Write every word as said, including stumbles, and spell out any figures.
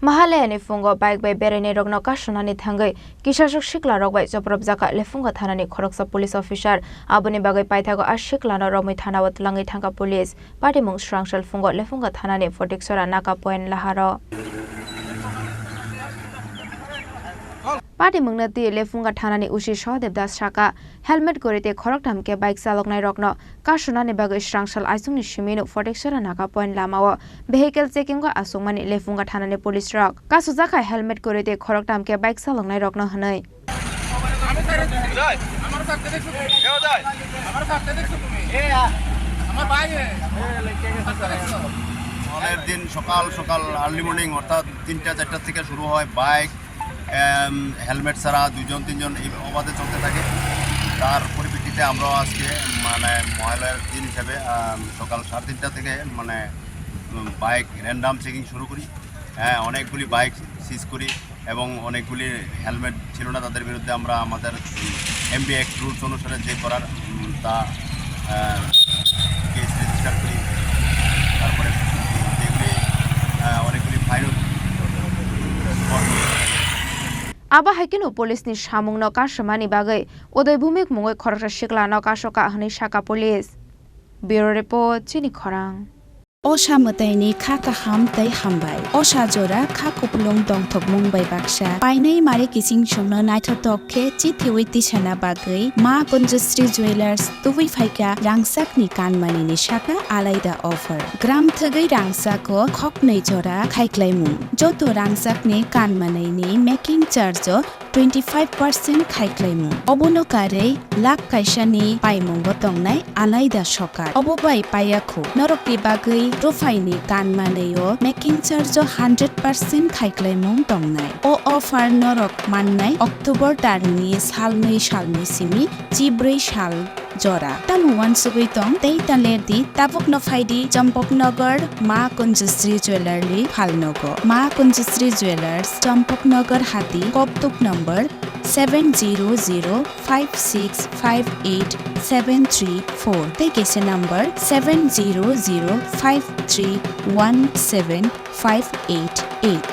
Mahalaya ni phungo bike bai berainai rokno kasonani thangwi kisaswk sikla rok bai chopropjak kha Lefunga thana ni khoroksa police officer. Aboni bagwi paithago a sikla no romwi thana o twlangwi thangkha police. Patimung swrang sal phungo Lefunga thana ni Photiksora Naka point laharo. Patimung no twi Lefunga thana ni O C Sahadev Das sakha, helmet kwrwi tei khoroktham khe bike chaloknai rokno kasonani bagwi swrang sal aisung ni simi no Photiksora Naka point lama o vehicle checking o achukmani Lefunga thana ni police rok. Kasujak kha helmet kwrwi tei khoroktham khe bike chaloknai rokno hwnwi. মহলের দিন সকাল সকাল early morning অর্থাৎ তিনটা চারটা থেকে শুরু হয় বাইক, এম, হেলমেট ছাড়া দুইজন তিনজন এই অবাধে চলতে থাকে। তার পরিপ্রেক্ষিতে আমরাও আজকে মানে মহলের দিন হিসাবে, আম, সকাল সাড়ে তিনটা থেকে মানে, উম, বাইক র্যান্ডাম চেকিং শুরু করি। হ্যাঁ, অনেকগুলি বাইক সিজ করি এবং অনেকগুলি হেলমেট ছিল না তাদের বিরুদ্ধে আমরা আমাদের, উম, এমবি অ্যাক্ট রুলস অনুসারে যে করার, উম, তা, আহ, কেস রেজিস্টার করি। তারপরে যেগুলি, আহ, অনেকগুলি fine. Abo hai kheno police ni samung no kasomani bagwi Uday Bhumik mungwi khoroksa sikla no kasokha hwnwi sakha police. Bureau Report, Chini Khorang. Osa mwtaini kha kaham tei hambai. Osa jora kha kupulung dongthokmung bai baksa. Painai mari kiching chwngno naithotok khe chithiwi tisana bagwi Ma Kunjusri Jewellers tubui phaikha rangchakni kanmanini saka alaida offer. Gram thwgwi rangchako khoknwi jora khaiklaimung. Joto rangchakni kanmanini making charge o twenty five percent khaiklaimung. Obono karwi lakh kaisani paimungo tongnai alaida sokar. Obo bai paiya khu. Norokni bagwi ruphaini kanmanwi o making charge o hundred percent khaiklaimung tongnai. O offer norok mannai October tarni salnwi salni simi chibrwi sal jora. Tamo uansugwi tong tei ta ler di, tabukno phai di Champaknagar Ma Kunjusri Jewellery phalnogo. Ma Kunjusri Jewellers, Champaknagar Hati, Koktuk number seven zero zero five six five eight seven three four tei kaisa number seven zero zero five three one seven five eight eight.